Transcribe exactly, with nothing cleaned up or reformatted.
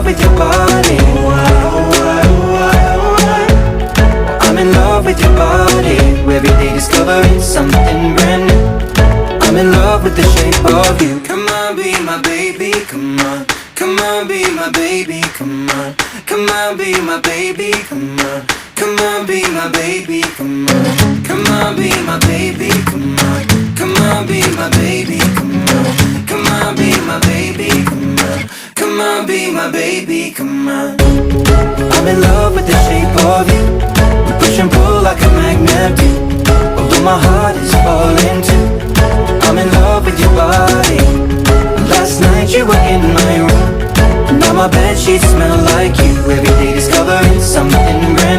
With your body. I'm in love with your body. Every day discovering something brand new. I'm in love with the shape of you. Come on, be my baby, come on. Come on, be my baby, come on. Come on, be my baby, come on. Come on, be my baby, come on. Come on, be my baby, come on. Come on, be my baby, come on. Come on, be my baby, come on. Come on, be my baby, come on. I'm in love with the shape of you. We push and pull like a magnet do. Although my heart is falling too. I'm in love with your body. Last night you were in my room. Now my bed sheets smell like you. Every day discovering something brand